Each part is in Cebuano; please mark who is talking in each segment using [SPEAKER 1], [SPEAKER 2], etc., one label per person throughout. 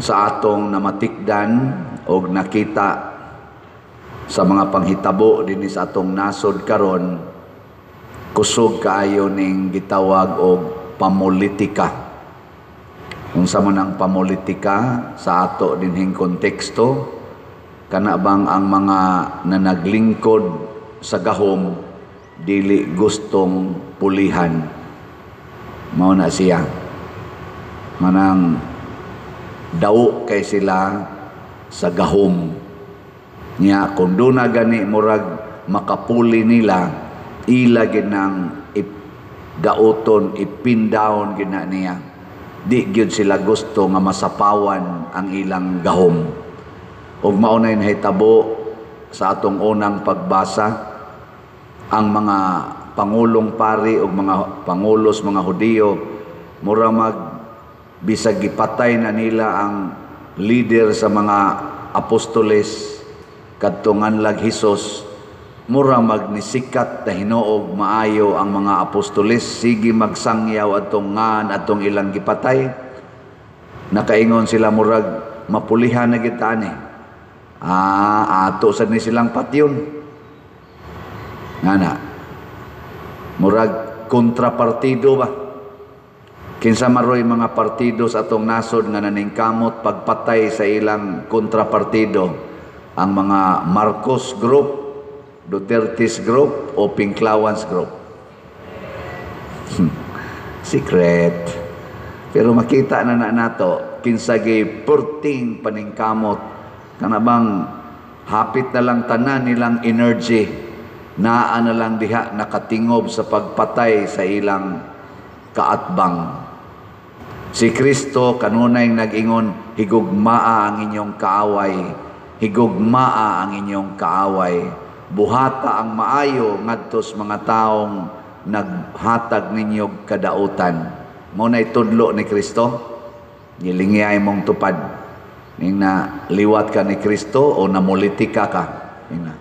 [SPEAKER 1] Sa atong namatikdan og nakita sa mga panghitabo dinhi sa atong nasod karon, kusog kaayo ning gitawag og pamulitika. Unsa man ang pamulitika sa ato dinhing konteksto? Kana bang ang mga nanaglingkod sa gahom dili gustong pulihan. Mao na siya. Manang daw kay sila sa gahom. Nya kung duna gani murag makapuli nila, ila gyud nang dauton, ipin down gyud na niya. Di gyud sila gusto nga masapawan ang ilang gahom. Ug mao nay nahitabo sa atong unang pagbasa. Ang mga pangulong pari ug mga pangulos mga Hudiyo, mura mag bisag gipatay na nila ang leader sa mga apostoles kadtong nganlag Hesus, mura mag nisikat na hinuog maayo ang mga apostoles, sige magsangyaw atong ngan atong ilang gipatay. Nakaingon sila, murag mapulihan na kita ani. Ah, ato sad ni silang patyon. Ngana murag kontrapartido ba? Kinsa maroy mga partido sa atong nasod nga naningkamot pagpatay sa ilang kontrapartido? Ang mga Marcos Group, Duterte's Group o Pinklawans Group? Secret. Pero makita na na nato kinsa gi perting paningkamot, kana bang hapit na lang tanan nilang energy naa na lang diha nakatingob sa pagpatay sa ilang kaatbang. Si Kristo kanunay nag-ingon, "Higugmaa ang inyong kaaway, higugmaa ang inyong kaaway. Buhata ang maayo ngadto sa mga taong naghatag ninyo kadautan." Mao na tudlo ni Kristo. Gilingiyay mong tupad. Ning na liwat ka ni Kristo o namulitika ka. Ning na.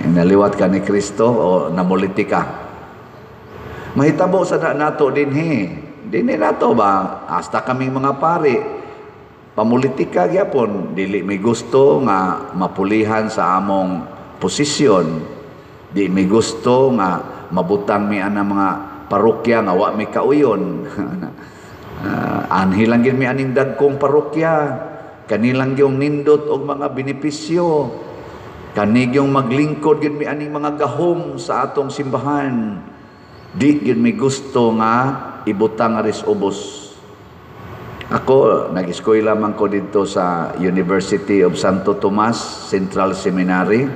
[SPEAKER 1] Ning naliwat ka ni Kristo o namulitika. Mahitabo sa na nato dinhi. Dinhi nato ba, hasta kaming mga pari, pamulitika gyapon, dili mi gusto nga mapulihan sa among posisyon. Di mi gusto nga mabutang mi ana mga parokya nga wa mi kauyon. Anhi lang gyud mi aning dagkong parokya. Kanilang yung nindot og mga benepisyo. Kani gyung maglingkod gyud mi aning mga gahom sa atong simbahan. Di gyud mi gusto nga ibutang aris ubos. Ako, nag-eskwela man ko dito sa University of Santo Tomas Central Seminary.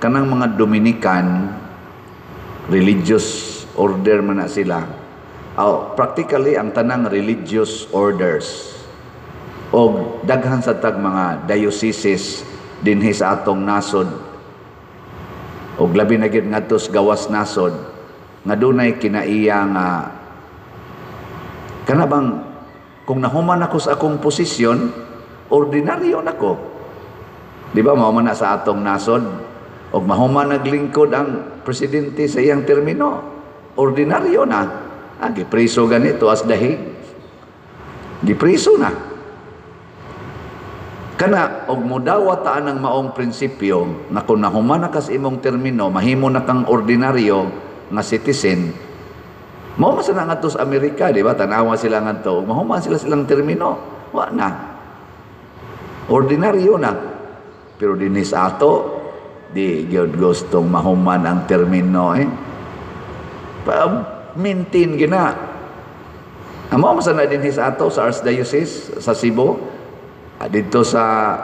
[SPEAKER 1] Kanang mga Dominican, religious order man na sila. Oh, practically, ang tanang religious orders. O daghan sa tag mga dioceses dinhi sa atong nasod. Og labi na gyud ngadto sa gawas nasod nga dunay kinaiya nga kana bang kung nahuman ako sa akong posisyon, ordinaryo na ko. Di ba, mao man na sa atong nasod? Og mahuman naglingkod ang presidente sa iyang termino, ordinaryo na. Ah, gipriso ganito as dahig. Gipriso na. Kana og modawat ta ang maong prinsipyo nga kung nahuman na kas imong termino, mahimo na kang ordinaryo nga citizen. Mao man sa ngadto sa Amerika, di ba? Tanawa sila ngadto, mahuman sila silang termino, wa na. Ordinaryo na. Pero dinhi sa ato, di gyud gustong mahuman ang termino eh. Pa maintain gina. Amo man sa na dinhi sa ato sa Archdiocese sa Cebu, didto sa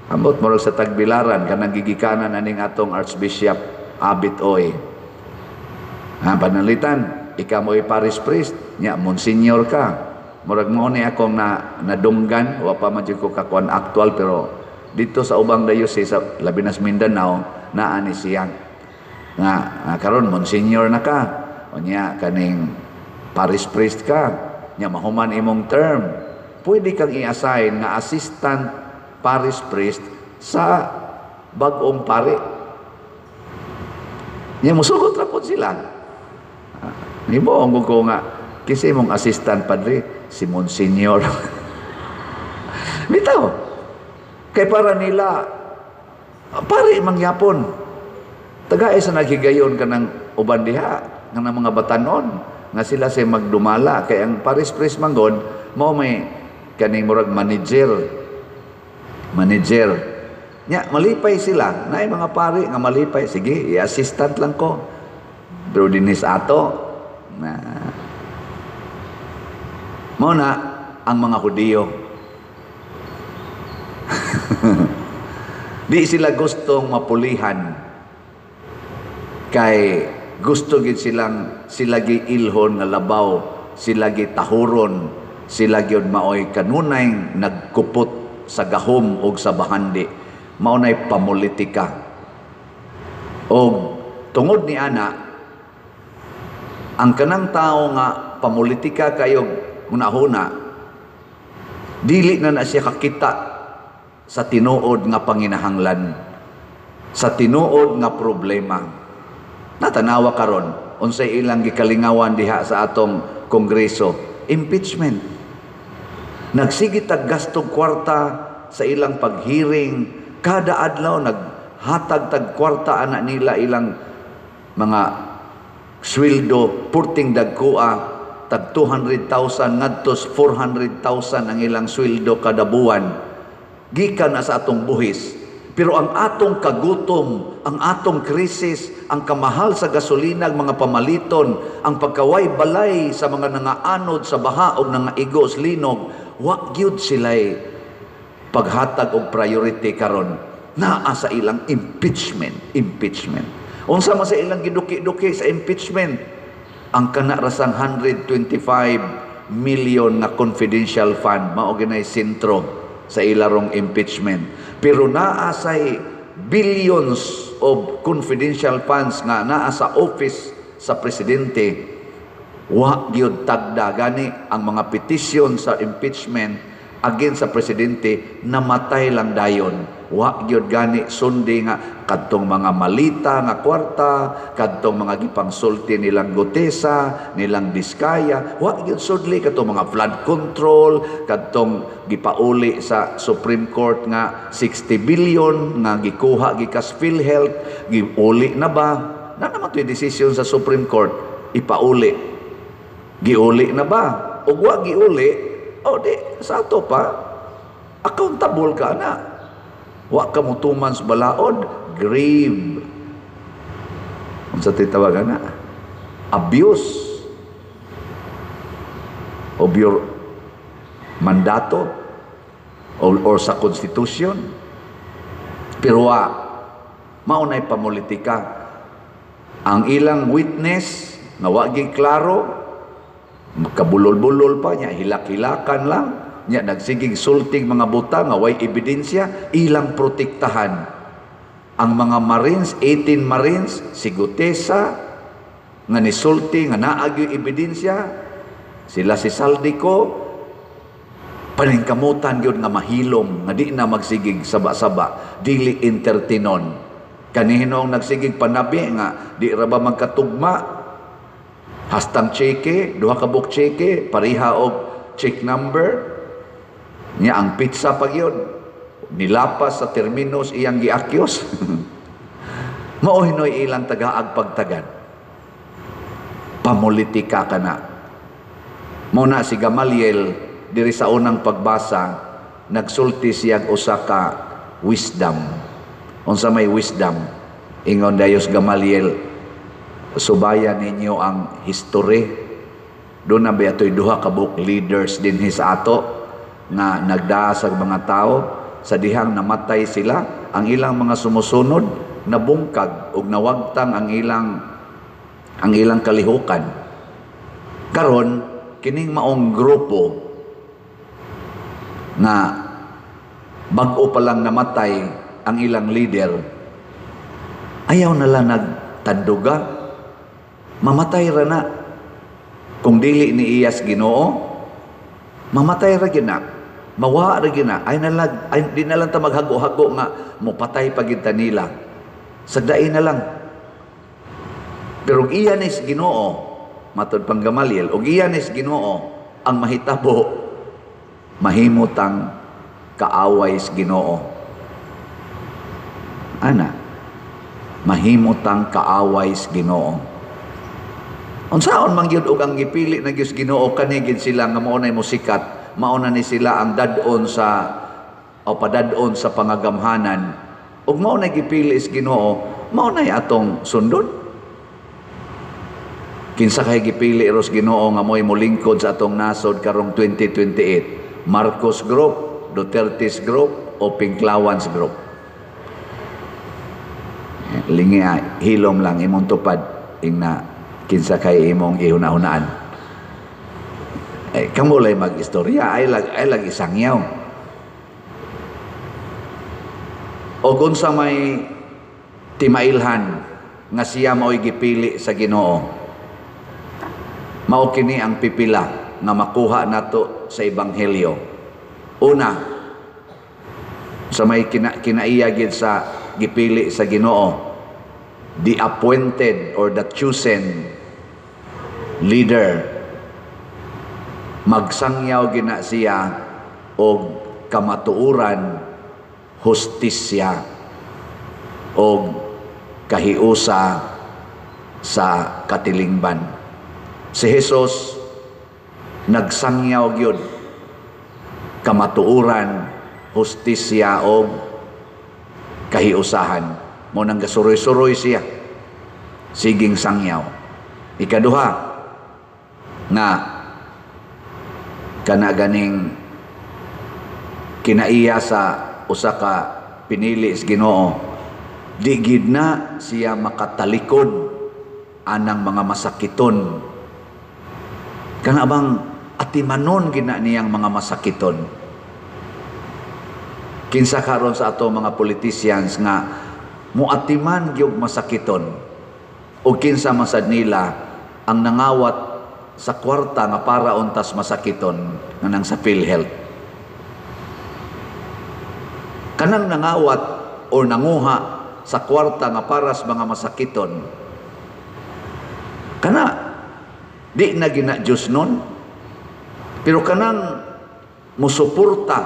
[SPEAKER 1] ambot murag sa Tagbilaran, kanang gigikanan aning atong Archbishop Abit Oy. Ha, panalitan, ikaw mo parish priest, nya monsignor ka. Murag mo ni akong na nadunggan, wa pa man jud ko kakuan actual, pero dito sa ubang diocese sa labi na sa Mindanao naa ni siya. Nga karon monsignor na ka. Unya kaning parish priest ka, nya mahuman imong term. Pwede kang i-assign nga assistant parish priest sa bag-ong pari. Nya musugot ra pod sila. Nibo ko nga kasi imong assistant, padre, si Monsignor. Bitaw. Kay para nila, pari mangyapon. Tagae sa naghigayon kanang uban diha, kanang mga batanon, nga sila say magdumala. Kay ang parish priest manggod, mao may kaning murag manager. Manager. Nya, malipay sila. Naay mga pari nga malipay. Sige, i-assistant lang ko. Pero dinis ato, na mao na ang mga Hudiyo. Di sila gustong mapulihan kay gusto gid silang sila gi ilhon nga labaw, sila gi tahuron, sila gyud maoy kanunay nagkupot sa gahom og sa bahandi. Mao nay pamulitika. Og tungod ni ana, ang kanang tao nga pamulitika kayo hunahuna, dili na na siya kakita sa tinuod nga panginahanglan, sa tinuod nga problema. Natanawa karon unsay ilang gikalingawan diha sa atong kongreso? Impeachment. Nagsige tag gastog kwarta sa ilang paghearing, kada adlaw naghatag tag kwarta ana nila, ilang mga sweldo purting dagkoa, tag 200,000 ngadto 400,000 ang ilang sweldo kada buwan gikan na sa atong buhis. Pero ang atong kagutom, ang atong krisis, ang kamahal sa gasolina, ang mga pamaliton, ang pagkaway balay sa mga nangaanod sa baha o nangaigo sa linog, wa gyud sila'y paghatag og priority karon. Naa sa ilang impeachment, impeachment. Unsa man sa ilang giduki-duki sa impeachment? Ang kana rasang 125 million nga confidential fund, mao ginay sentro sa ilarong impeachment. Pero naa say billions of confidential funds nga naa sa office sa presidente, wa gyud tagda. Gani ang mga petisyon sa impeachment against sa presidente namatay lang dayon. Wa gyud gani sundi nga kadtong mga malita nga kwarta, kadtong mga gipangsulti nilang Guteza, nilang Diskaya, wa gyud sudli kadtong mga flood control, kadtong gipauli sa Supreme Court nga 60 billion nga gikuha gikas PhilHealth, giuli na ba? Na naman to'y desisyon sa Supreme Court, ipauli. Giuli na ba? O wa giuli, o di sa ato pa, accountable ka na. Wa ka motuman sa balaod, grave. Unsa to'y tawagan na? Abuse of your mandato or sa constitution. Pero wa, maunay pamulitika. Ang ilang witness nga wa gyud klaro, kabulol-bulol pa niya, hilak-hilakan lang niya, nagsigig sulting mga butang nga way ebidensya, ilang protektahan. Ang mga Marines, 18 Marines, si Guteza nga nisulti nga naa gyud ebidensya, sila si Zaldy Co, paningkamutan gyud nga mahilom, nga di na magsigig saba-saba, dili entertainon. Kanihinong nagsigig panabi nga di ra ba magkatugma, hastang cheque, duha ka buok cheque, pareha og check number niya, ang pizza pa gyud nilapas sa terminos iyang giakyos. Mao hinoy ilang tagaag pagtagad. Pamulitika ka na. Mao na si Gamaliel diri sa unang pagbasa nagsulti siyag usa ka wisdom. Unsa may wisdom? Ingon dayos Gamaliel, "Subayan ninyo ang history." Doon na ba ito'y duha ka buok leaders dinhi sa ato nga nagdaa sa mga tao. Sa dihang namatay sila, ang ilang mga sumusunod nabungkag ug nawagtang ang ilang kalihukan. Karon kining maong grupo nga bag-o pa lang namatay ang ilang leader, ayaw na lang nagtanduga. Mamatay ra na. Kung dili ni iyas Ginoo, mamatay ra gyud na, mawa ra gyud na. Ay na lang, ay, di na lang ta maghago-hago nga mopatay pa gyud ta nila. Sagdain na lang. Pero og iya nis Ginoo, matod pang Gamaliel, og iya nis Ginoo ang mahitabo, mahimutang kaaway sa Ginoo. Ana, mahimo tang kaaway sa Ginoo. Unsaon man gyud og ang gipili na gyud sa Ginoo kani gid sila nga mao nay musikat, mao na ni sila ang dad-on sa o padad-on sa pangagamhanan, ug mao nay gipili sa Ginoo, mao nay atong sundon. Kinsa kay gipili ros Ginoo nga mo'y molingkod sa atong nasod karong 2028? Marcos Group, Duterte's Group o Pinklawans Group? Lingi ay, hilom lang imong tupad ingna kinsa kay imong ihuna-hunaan. Eh, kamo lay mag-istorya, ay lag isangyaw. O unsa may timailhan nga siya mao'y gipili sa Ginoo. Mao kini ang pipila nga makuha nato sa ebanghelyo. Una, sa may kinaiya gid sa gipili sa Ginoo, the appointed or the chosen leader, magsangyaw gina siya og kamatuoran, hustisya og kahiusa sa katilingban. Si Jesus nagsangyaw gyud kamatuoran, hustisya og kahiusahan. Mo nang gasuroy-suroy siya, siging sangyaw. Ikaduha nga kana ganing kinaiya sa usa ka pinili sa Ginoo, di gid na siya makatalikod anang mga masakiton. Kana bang atimanon gina niyang mga masakiton. Kinsa karon sa ato mga politicians nga muatiman gyud masakiton, o kinsa masad nila ang nangawat sa kwarta nga para untas masakiton nga nang sa PhilHealth? Kanang nangawat o nanguha sa kwarta nga para sa mga masakiton, kana di na gina Diyos nun. Pero kanang musuporta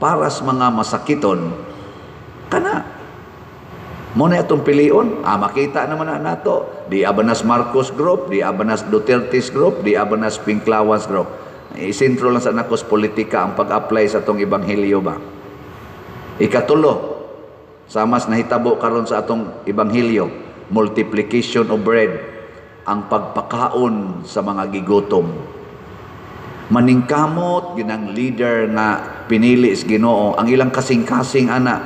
[SPEAKER 1] para sa mga masakiton, kana mo na itong pilion. Makita naman na nato, di abanas Marcos Group, di abanas Duterte's Group, di abanas Pinklawas Group. Isentro lang sa nakos politika ang pag-apply sa atong ebanghelyo ba. Ikatulo, samas nahitabo karon sa atong ebanghelyo, multiplication of bread, ang pagpakaon sa mga gigutom. Maningkamot ginang leader nga pinili sa Ginoo, ang ilang kasing-kasing ana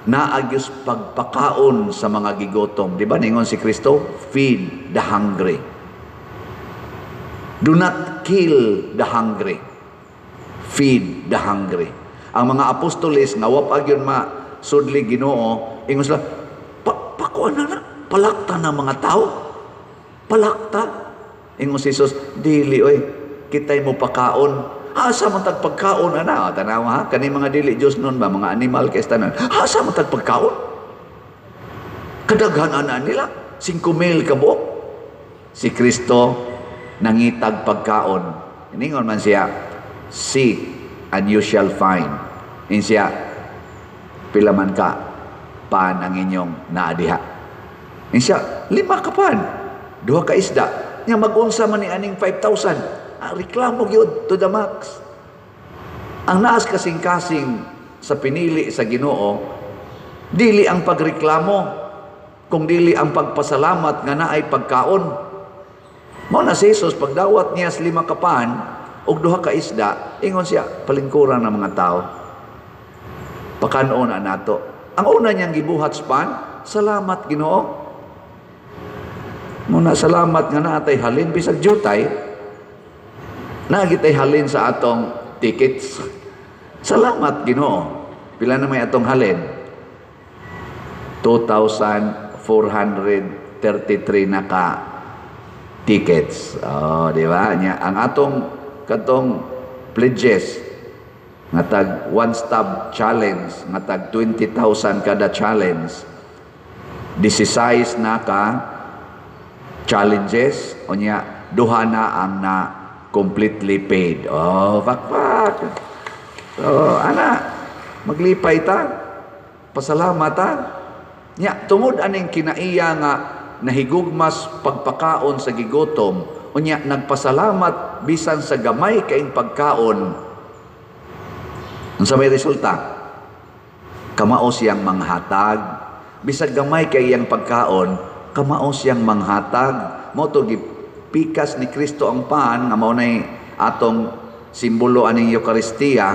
[SPEAKER 1] naagyos pagpakaon sa mga gigutom. Di ba ningon si Kristo, "Feed the hungry. Do not kill the hungry. Feed the hungry." Ang mga apostoles nga wa pa gyud ma sudli Ginoo, ingon sila, "Pakuan na na, palakta na mga tao. Palakta." Ingon si Jesus, "Dili oy, kitay mo pakaon." Asa man tag pagkaon ana? Tanawa ha, kani mga dili Dios nun ba, mga animal kay tanan. Asa man tag pagkaon? Kadaghan ana nila, 5,000 ka buok. Si Kristo nangitag pagkaon. Iningon man siya, "Seek and you shall find." In siya, "Pila man ka pan ang inyong naadiha?" In siya, "5 ka pan, 2 ka isda." Nya mag-unsa man ni aning 5,000? Reklamo gyud to the max. Ang naas kasing-kasing sa pinili sa Ginoo, dili ang pagreklamo, kung dili ang pagpasalamat nga naay pagkaon. Mao na si Jesus, pagdawat niya sa 5 ka pan ug 2 ka isda, ingon siya, "Palingkuran ng mga tao. Pakanon na nato." Ang una niyang gibuhat sa pan, "Salamat, Ginoo." Muna salamat nga naatay halin bisag jutay. Nagitay halin sa atong tickets. Salamat, Ginoo. Pila na may atong halin? 2,433 na ka tickets. Oh, di ba? Nya ang atong katong pledges nga tag one stop challenge, nga tag 20,000 kada challenge. 16 na ka challenges, unya duha na ang na completely paid. Oh, pakpak. So, ana, maglipay ta. Pasalamat ta. Nya, tungod aning kinaiya nga nahigugmas pagpakaon sa gigutom, unya nagpasalamat bisan sa gamay kaing pagkaon. Unsa may resulta? Kamao siyang manghatag. Bisag gamay kay iyang pagkaon, kamao siyang manghatag. Mao to gipikas ni Kristo ang pan nga mao nay atong simbolo aning Eukaristiya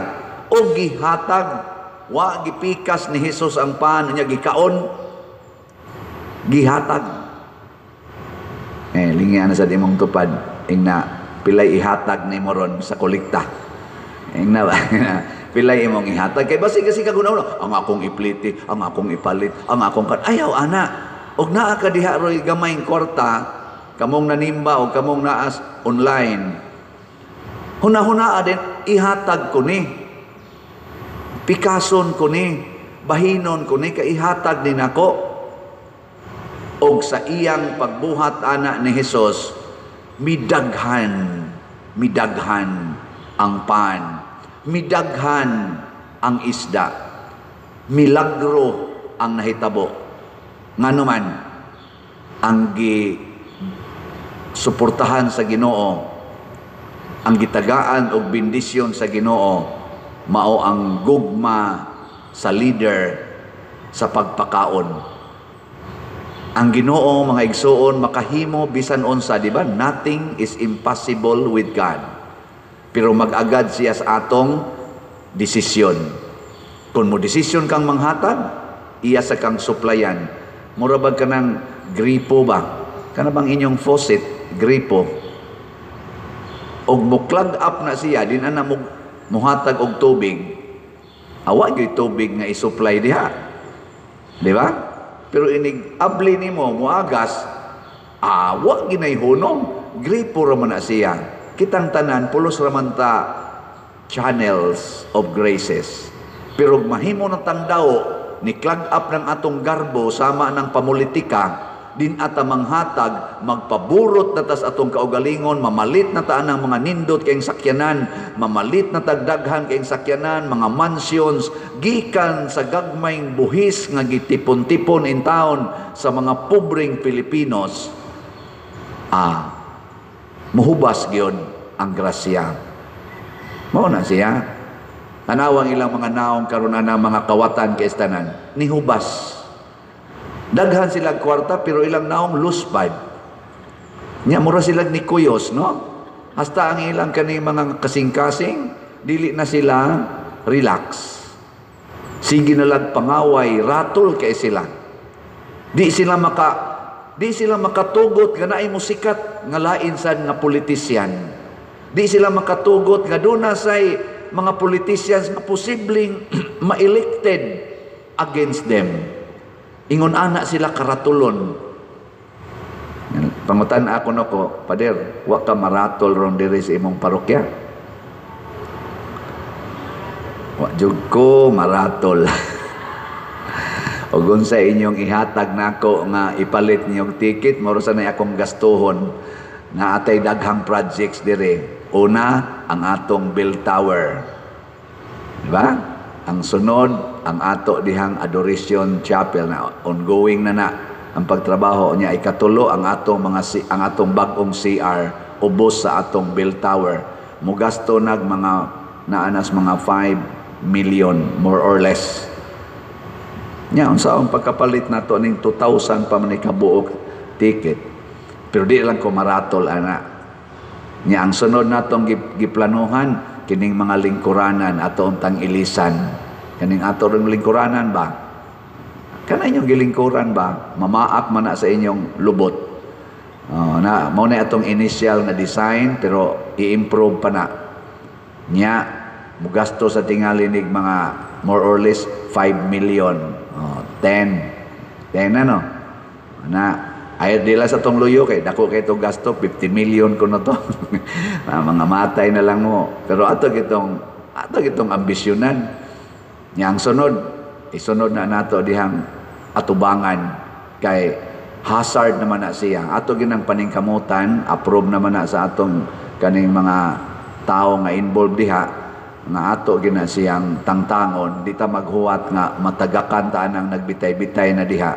[SPEAKER 1] o gihatag. Wa gipikas ni Hesus ang pan nya gikaon, gihatag. Eh, lingi ana sa imong tupad, ingna pilay ihatag nimo ron sa kolekta. Ingna ba? Pilay imong ihatag kay basi kasi kaguna ang akong ipliti, ang akong ipalit, ang akong kan ayaw ana. Og naa ka diha roy gamayng kwarta, kamong nanimba o kamong naas online. Huna-huna din ihatag ko ni. Pikason ko ni, bahinon ko ni kay ihatag ni nako. Og sa iyang pagbuhat ana ni Hesus, midaghan, midaghan ang pan, midaghan ang isda. Milagro ang nahitabo. Ngano man ang gi suportahan sa Ginoo, ang gitagaan og bendisyon sa Ginoo, mao ang gugma sa leader sa pagpakaon. Ang Ginoo, mga igsuon, makahimo bisan unsa, di ba? Nothing is impossible with God. Pero mag-agad siya sa atong desisyon. Kung mo desisyon kang manghatag, iya sa kang suplayan. Mura ba ka ng gripo ba? Kana bang inyong faucet, gripo? Og mo clog up na siya, di na na mo muhatag og tubig. Awa gyud tubig nga i-supply diha. Di ba? Pero inig abli nimo muagas, awa ginay hunong, gripo ra man na siya. Kitang tanan pulos ra man ta channels of graces. Pero mahimo ng tandao ni clog up ng atong garbo sama ng pamulitika, din ata manghatag, magpaburot na tas atong kaugalingon, mamalit na ta ang mga nindot kayong sakyanan, mamalit na tagdaghan kayong sakyanan, mga mansions, gikan sa gagmayng buhis nga gitipon-tipon in town sa mga pobreng Pilipinos, muhubas gyud ang grasya. Mao na siya. Tanawang ilang mga naong karon na mga kawatan kay tanan, nihubas. Daghan sila kwarta pero ilang naong luspad. Nya mura sila ni kuyos, no? Hasta ang ilang kani mga kasing-kasing, dili na sila relax. Sige na lang pangaway, ratol kay sila. Di sila makatugot nga naay musikat nga lain sad nga politisyan. Di sila makatugot nga duna say mga politicians nga posibleng ma-elected against them. Ingon ana sila karatulon. Pangutan ako nako, "Pader, wa ka maratol ron diri sa imong parokya?" "Wa jud ko maratol." "Ug unsa inyong ihatag nako nga ipalit niyong ticket, moro sa nay akong gastuhon na atay daghang projects diri. Una, ang atong bell tower. Di ba? Ang sunod, ang ato dihang Adoration Chapel na ongoing na na ang pagtrabaho niya. Ikatulo, ang atong mga ang atong bag-ong CR ubos sa atong bell tower. Mugasto nag mga naanas mga 5 million more or less. Nya unsa ang pagkapalit nato ning 2,000 pa man ni kabuok ticket?" Pero di lang ko maratol ana. Nya ang sunod natong giplanuhan kining mga lingkuranan ato untang ilisan. Kaning ato ring lingkuranan ba? Kana inyong gilingkuran ba? Mamaak man na sa inyong lubot. Oh, na mao na atong initial na design pero i-improve pa na. Nya mugasto sa tingali nig mga more or less 5 million. Oh, 10. 10 ano? Na ay dila sa tong luyo kay dako kay itong gasto, 50 million kuno to. Ah, mga matay na lang mo. Pero ato gitong ambisyonan. Nya ang sunod, isunod na nato dihang atubangan kay hazard naman na siya. Ato ginang paningkamutan, approve naman na sa atong kaning mga tao nga involved diha. nga ato gina siyang tangtangon. Di ta maghuwat nga matagakan ta anang nagbitay-bitay na diha.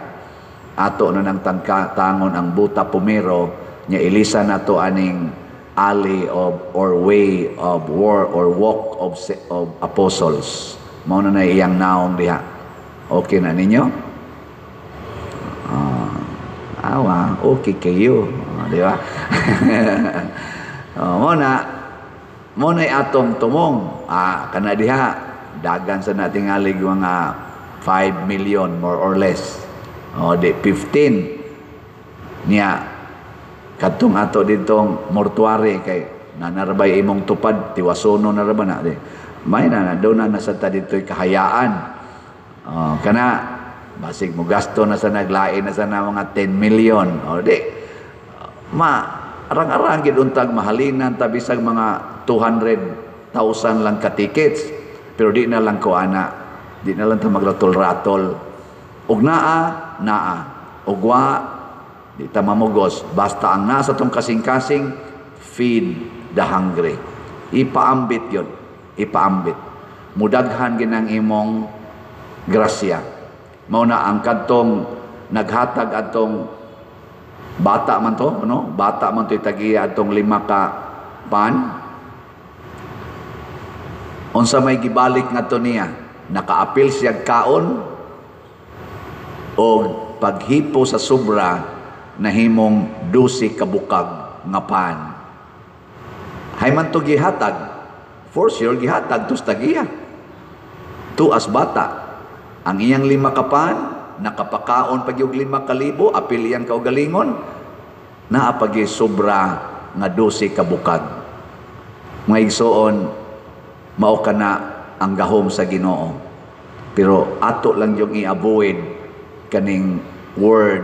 [SPEAKER 1] Ato na nang tangtangon ang buta pumero nya, ilisan nato aning alley of or way of war or walk of apostles. Mao na na iyang naong diha. Okay na ninyo? Ah, awa, okay kayo. Ah, di ba? Oh, mo na atong tumong. Ah, kana diha dagan sa natingalig mga 5 million more or less. O di 15 niya kadtong ato ditong mortuary, kay nanarbay imong tupad, tiwasono na ra ba na di may na na doon na nasa ta dito'y kahayaan. Oh, kana basig mo gasto na sa naglain na sa na mga 10 million. O di ma arang-arang gid untag mahalinan ta bisag mga 200,000 lang ka tickets, pero di na lang ko ana, di na lang ta magratol-ratol og naa naa og wa, di ta mamugos, basta ang nasa tong kasing-kasing, feed the hungry. Ipaambit yun, ipaambit, mudaghan ginang imong grasya. Mao na ang kadtong naghatag atong bata man to, ano, bata man to, itagiya atong lima ka pan, unsa may gibalik ngadto niya? Nakaapil siya kaon o paghipo sa sobra, nahimong 12 ka bukag nga pan. Hay man to gihatag, for sure gihatag to sa tagiya tuas bata. Ang iyang lima ka pan nakapakaon pag yung 5,000, apil iyang kaugalingon, naa pag sobra nga 12 ka bukag. Mga igsoon, mao kana ang gahom sa Ginoo, pero ato lang yung i-avoid kaning word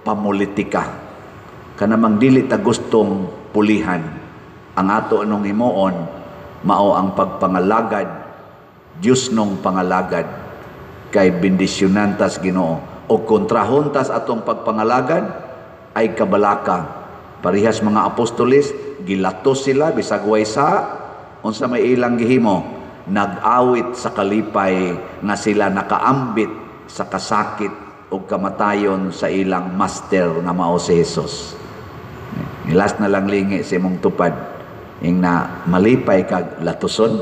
[SPEAKER 1] pamulitika, kanamang dili ta gustong pulihan. Ang ato anong himuon mao ang pagpangalagad, Diyos nung pangalagad, kay bendisyonan tas Ginoo. O kontrahon tas atong pagpangalagad ay kabalaka. Parehas mga apostoles, gilatos sila bisag way sa unsa may ilang gihimo? Nag-awit sa kalipay nga sila nakaambit sa kasakit o kamatayon sa ilang master nga mao si Jesus. Ilas na lang lingi sa imong tupad. Ing na malipay kag latuson.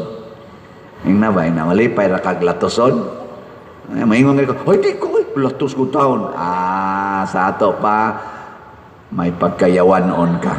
[SPEAKER 1] Ing na ba, ing na malipay ra kag latuson. Ay, maingon ko, "Ay, di ko, ay, latos ko taon." Ah, sa ato pa, may pagkayawan-on ka.